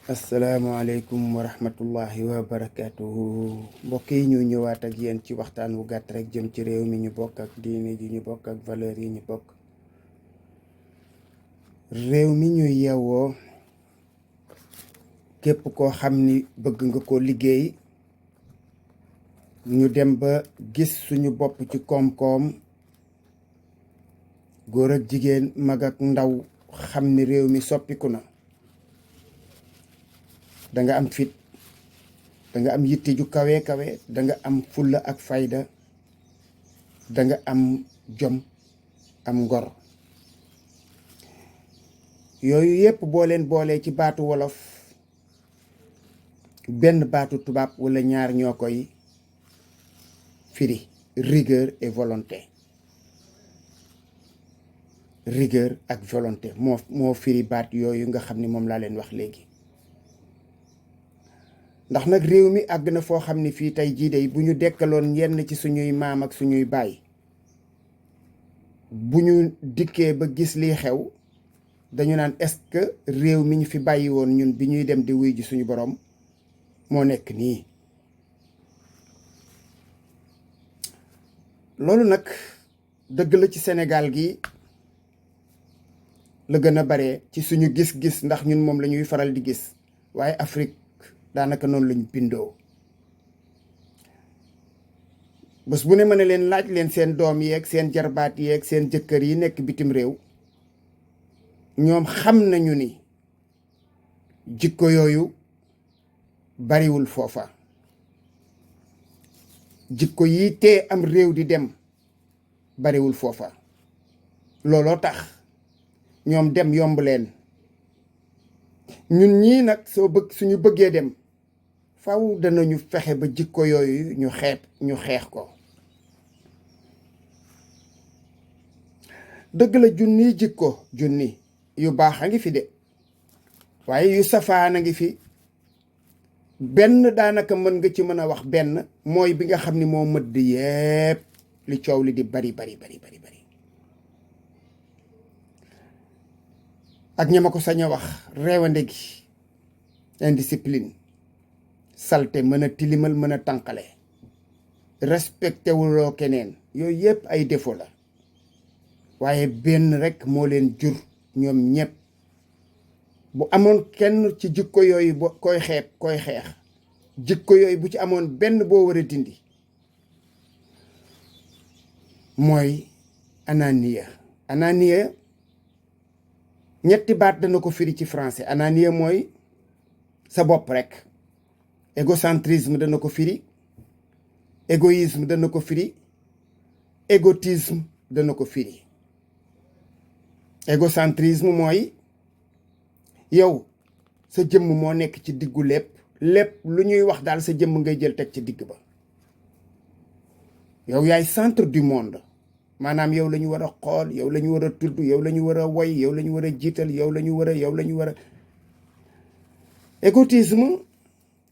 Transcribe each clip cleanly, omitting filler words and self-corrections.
asalaamaaleykum wa rahmatullahi wa barakaatuhu mbokk yi ñu ñëwaat ak yéen ci waxtaan wu gàtt rek jëm ci réew mi ñu bokk ak diine ji ñu bokk ak valeur yi ñu bokk. réew mi ñu yeewoo képp koo xam ni bëgg nga ko liggéey ñu dem ba gis suñu bopp ci koom-koom, góor ak jigéen, mag ak ndaw xam ni réew mi soppiku na. danga am fit, danga am yitte ju kawe kawe, danga am fulla ak fayda, danga am jom, am ngor. yooyu yépp boo leen boolee ci baatu wolof, benn baatu tubaab walla ñaar ñoo koy firi: rigueur et volonté. rigueur ak volonté moo firi baat yooyu nga xam ni moom laa leen wax léegi. ndax nag réew mi àgg na foo xam ne fii tey jii dey bu ñu dekkaloon yenn ci suñuy maam ak suñuy baay, bu ñu dikkee ba gis lii xew dañu naan est-ce que réew mi ñu fi bàyyi woon ñun bi ñuy dem di wuy ji suñu borom moo nekk nii. loolu nag dëgg la, ci Sénégal gi la gën a bare ci suñu gis-gis, ndax ñun moom la ñuy faral di gis, waaye Afrique daanaka noonu lañ bindoo. bés bu ne mën a leen laaj leen seen doom yeeg seen jarbaat yeeg seen jëkkër yi nekk bitim réew, ñoom xam nañu ni jikko yooyu bariwul foofa. jikko yi tee am réew di dem bariwul foofa. looloo tax ñoom dem yomb leen. ñun ñii nag suñu bëggee dem, faw danañu fexe ba jikko yooyu ñu xeex ko. dëgg la, junni yu baax a ngi fi de, waaye yu safaan a ngi fi. benn daanaka mën nga ci mën a wax benn mooy bi nga xam ni moo mëdd yépp li coow li di bari. ak ña ma ko sañ a wax: reewande gi, indiscipline, salte, mën a tilimal, mën a tànqale, respecté wuloo keneen. yooyu yépp ay défaut la, waaye benn rekk moo leen jur ñoom ñépp. bu amoon kenn ci jikko yooyu koy xeex, jikko yooyu bu ci amoon benn boo war a dindi, mooy ananiya. ñetti baat dana ko firi ci français. ananiya mooy sa bopp rekk. égocentrisme dana ko firi, égoïsme dana ko firi, égotisme dana ko firi. égocentrisme mooy yow sa jëmm moo nekk ci diggu lépp lu ñuy wax daal sa jëmm ngay jël teg ci digg ba. yow yaay centre du monde, maanaam yow la ñu war a xool, yow la ñu war a tudd, yow la ñu war a woy, yow la ñu war a jiital, yow la ñu war a. égotisme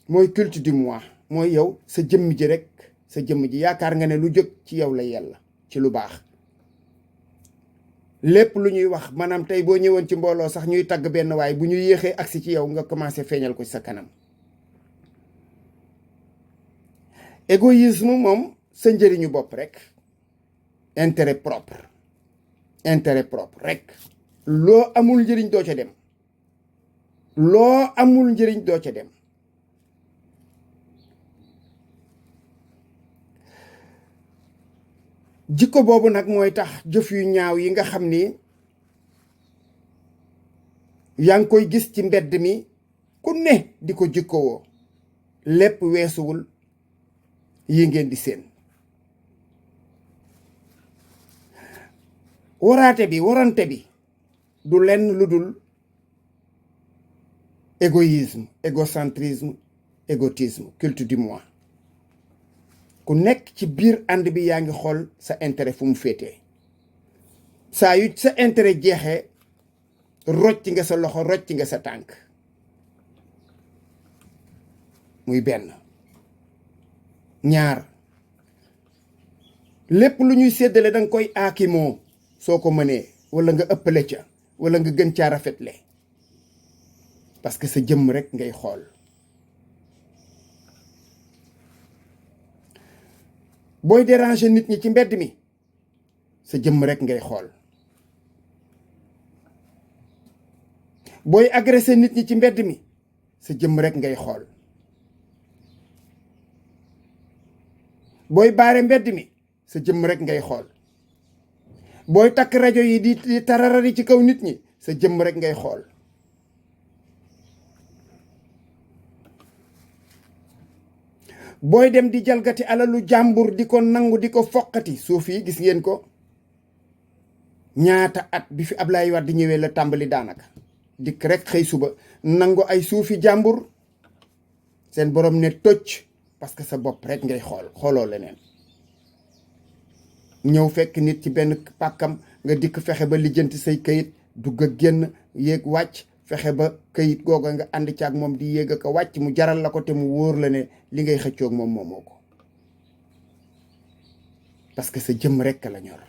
mooy culte du moi, mooy yow sa jëmm ji rek, sa jëmm ji yaakaar nga ne lu jóg ci yow la yella, ci lu baax. lépp lu ñuy wax, maanaam tey boo ñëwoon ci mbooloo sax ñuy tagg benn waay, bu ñu yéexee agsi ci yow nga commencé feeñal ko ci sa kanam. égoïsme moom sa njëriñu bopp rek, intérêt propre rek. loo amul njëriñ doo ca dem. jikko boobu nag mooy tax jëf yu ñaaw yi nga xam ni yaa ngi koy gis ci mbedd mi ku ne di ko jikkowoo, lépp weesuwul yi ngeen di seen. warante bi du lenn lu dul égoïsme, égocentrisme, égotisme, culte du moi. ku nekk ci biir ànd bi yaa ngi xool sa intérêt fu mu féetee. saa yu sa intérêt jeexee, rocc nga sa loxo, rocc nga sa tànk. muy benn. ñaar, lépp lu ñuy séddale danga koy aakimoo soo ko mënee, walla nga ëppale ca, walla nga gën caa rafetle. parce que sa jëmm rek ngay xool. booy déranger nit ñi ci mbedd mi sa jëmm rek ngay xool. booy agressé nit ñi ci mbedd mi sa jëmm rek ngay xool. booy baare mbedd mi sa jëmm rek ngay xool. booy takk rajo yi di tararari ci kaw nit ñi sa jëmm rek ngay xool. booy dem di jalgati alalu jàmbur di ko nangu di ko foqati suuf yi gis ngeen ko ñaata at bi fi Ablaye Wade di ñëwee la tàmbali daanaka dikk rek xëy suba nangu ay suufi jàmbur seen borom ne tocc parce que sa bopp rek ngay xooloo leneen. ñëw fekk nit ci benn pàkkam nga dikk fexe ba lijjanti say kayit dugg ak génn yéeg wàcc fexe ba kayit googa nga ànd ci ak moom di yéeg ak a wàcc mu jaral la ko te mu wóor la ne li ngay xëccoog moom moomoo ko parce que sa jëmm rekk la ñor.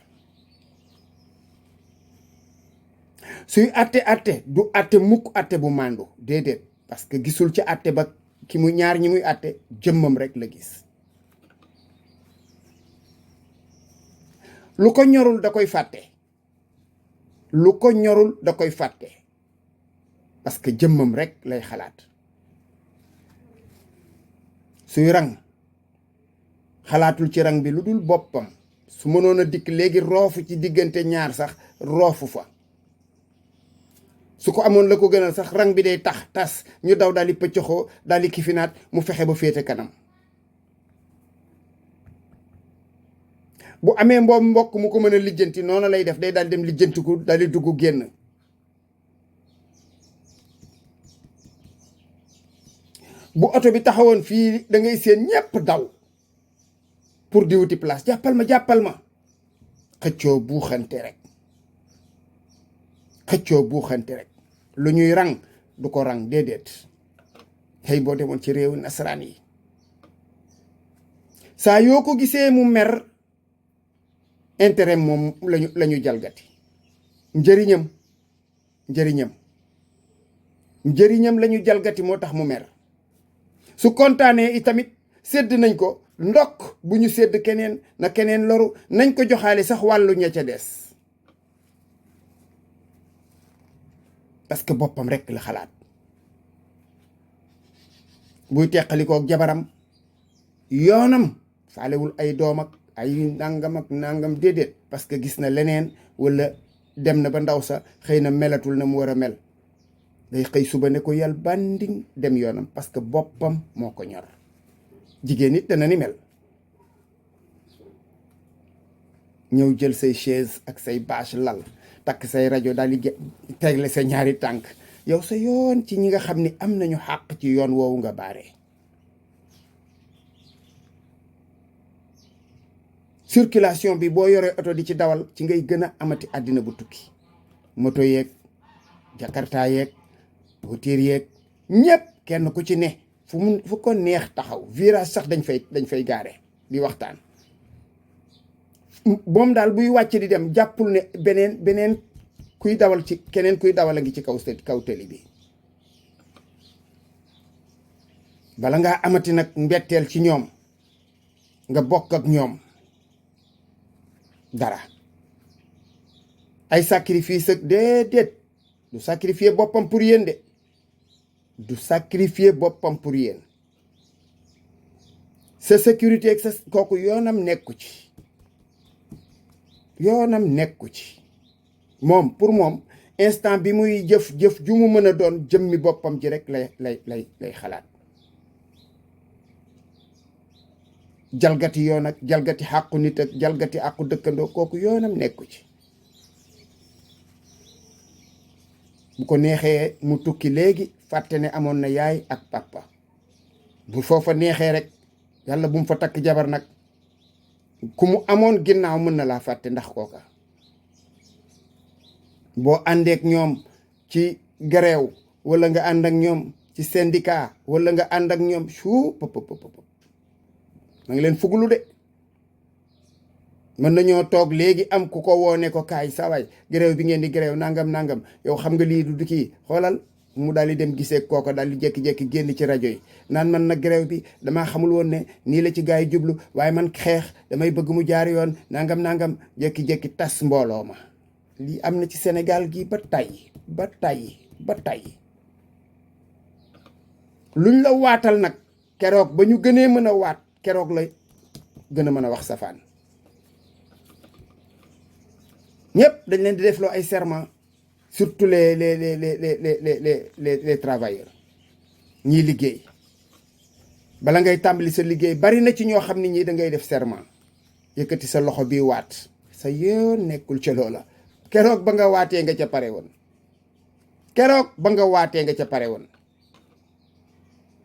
suy atte du atte mukk atte bu màndu déedéet parce que gisul ci atte ba ki mu ñaar ñi muy atte jëmmam rek la gis. lu ko ñorul da koy fàtte lu ko ñorul da koy fàtte parce que jëmmam rek lay xalaat. suy rang xalaatul ci rang bi lu dul boppam su mënoon a dikk léegi roofu ci diggante ñaar sax roofu fa su ko amoon la ko gënal sax rang bi day tas ñu daw daal di pëccëxoo daal di kifinaat mu fexe ba féete kanam. bu amee mbokk mu ko mën a lijjanti noonu lay def day daal dem lijjantiku daal di dugg génn. bu oto bi taxawoon fii da ngay seen ñépp daw pour di wuti place jàppal ma xëccoo buuxante rek lu ñuy rang du ko rang déedéet. tey boo demoon ci réewu nasaraan yi saa yoo ko gisee mu mer intérêt moom lañu jalgati njëriñam lañu jalgati moo tax mu mer. su kontaanee itamit sédd nañ ko ndokk bu ñu sédd keneen na keneen loru nañ ko joxaale sax wàllu ña ca des parce que boppam rekk la xalaat. buy teqalikook jabaram yoonam faalewul ay doom ak ay nangam déedéet parce que gis na leneen walla dem na ba ndaw sa xëy na melatul na mu war a mel day xëy suba ne ko yàlla banding dem yoonam parce que boppam moo ko ñor. jigéen it dana ni mel ñëw jël say chaise ak say bâche lal takk say rajo daal di tegle sa ñaari tànk yow sa yoon ci ñi nga xam ni am nañu xàq ci yoon woowu nga baare. circulation bi boo yoree oto di ci dawal ci ngay gën a amati àddina bu tukki moto yeeg jakarta yeeg voiture yeeg ñépp kenn ku ci ne fu ko neex taxaw virage sax dañ fay gaare di waxtaan. moom daal buy wàcc di dem jàppul ne beneen kuy dawal ci keneen kuy dawal a ngi ci kaw tali bi. bala ngaa amati nag mbetteel ci ñoom nga bokk ak ñoom dara ay sacrifice ak déedéet du sacrifier boppam pour yéen de du sacrifier boppam pour yéen sa sécurité ak sa kooku yoonam nekku ci moom pour moom instant bi muy jëf ju mu mën a doon jëmmi boppam ji rek lay xalaat. jalgati yoon ak jalgati xàqu nit ak jalgati àqu dëkkandoo kooku yoonam nekku ci. bu ko neexee mu tukki léegi fàtte ne amoon na yaay ak papa bu foofa neexee rek yàlla bu mu fa takk jabar nag ku mu amoon ginnaaw mën na laa fàtte ndax kooka. boo àndeek ñoom ci grève wala nga ànd ak ñoom ci syndicat wala nga ànd ak ñoom ma ngi leen fuglu de mën nañoo toog léegi am ku ko woone ko kaay sa waay grève bi ngeen di grève nangam yow xam nga lii du kii xoolal mu daal di dem gisee kooko daal di jékki-jékki génn ci rajo yi naan man nag grève bi damaa xamul woon ne nii la ci gars yi jublu waaye man xeex damay bëgg mu jaar yoon nangam jékki-jékki tas mbooloo ma. lii am na ci Sénégal gi ba tàyyi luñ la waatal nag keroog ba ñu gënee mën a waat keroog la gën a mën a wax safaan. ñëpp dañ leen di defloo ay serment surtout les travailleurs ñiy liggéey bala ngay tàmbali sa liggéey bari na ci ñoo xam ne ñii da ngay def serment yëkkati sa loxo bi waat sa yoon nekkul ca loola. keroog ba nga waatee nga ca pare woon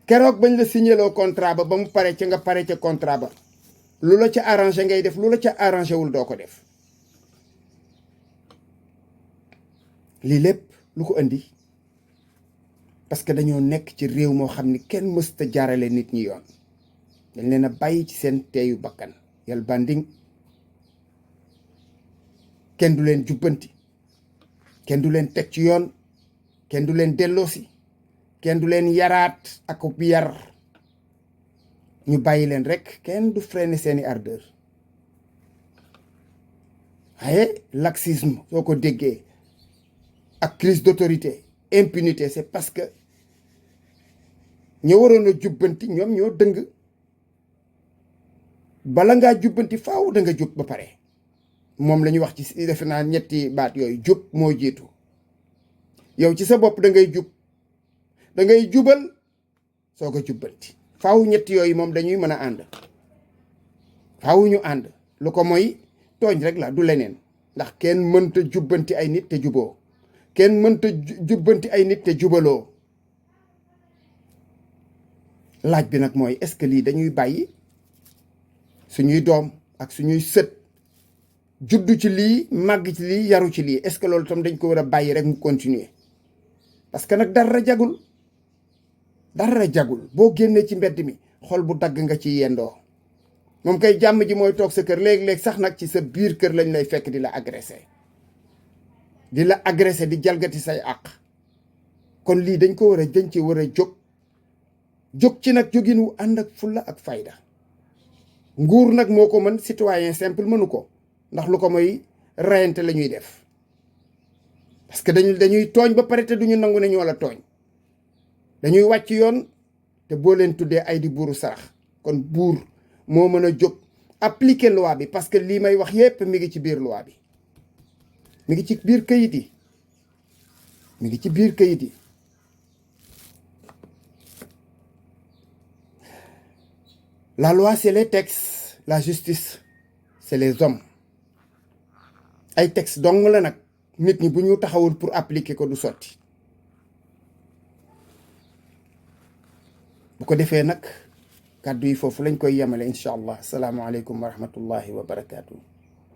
keroog bañ la signéloo contrat ba mu pare ca nga pare ca contrat ba lu la ca arrangé ngay def lu la ca arrangé wul doo ko def. lii lépp lu ko indi parce que dañoo nekk ci réew moo xam ni kenn mësta jaarale nit ñi yoon dañ leen a bàyyi ci seen teeyu bakkan yal banding kenn du leen jubbanti kenn du leen teg ci yoon kenn du leen delloosi kenn du leen yaraat ak yar ñu bàyyi leen rek kenn du freiner seeni ardeur waaye laxisme soo ko déggee ak crise d'autorité impunité c'est parce que ñoo waroon a jubbanti ñoom ñoo dëng bala ngaa jubbanti faaw da nga jub ba pare moom la ñuy wax ci defe naa ñetti baat yooyu jub moo jiitu yow ci sa bopp da ngay jub da ngay jubal soo ko jubbanti faaw ñetti yooyu moom dañuy mën a ànd faaw ñu ànd lu ko mooy tooñ rek la du leneen ndax kenn mënta jubbanti ay nit te juboo kenn mënta jubbanti ay nit te jubaloo laaj bi nag mooy est-ce que lii dañuy bàyyi suñuy doom ak suñuy sët juddu ci lii màgg ci lii yaru ci lii est-ce que loolu tam dañ ko war a bàyyi rek mu continuer parce que nag dara jagul boo génnee ci mbedd mi xol bu dagg nga ci yendoo moom kay jàmm ji mooy toog sa kër léeg-léeg sax nag ci sa biir kër lañ lay fekk di la agressé di jalgati say àq kon lii dañ ci war a jóg ci nag jógin wu ànd ak fulla ak fayda nguur nag moo ko mën citoyen simple mënu ko ndax lu ko mooy reyante la ñuy def parce que dañuy tooñ ba pare te duñu nangu ne ñoo la tooñ dañuy wàcc yoon te boo leen tuddee ay di buuru sarax kon buur moo mën a jóg appliquer loi bi parce que lii may wax yépp mi ngi ci biir loi bi mi ngi ci biir kayit yi la loi c'est les textes la justice c'est les hommes ay textes dong la nag nit ñi bu ñu taxawul pour appliquer ko du sotti bu ko defee nag kàddu yi foofu lañ koy yemale incha allah asalaamaaleykum wa rahmatullahi wa barakaatu.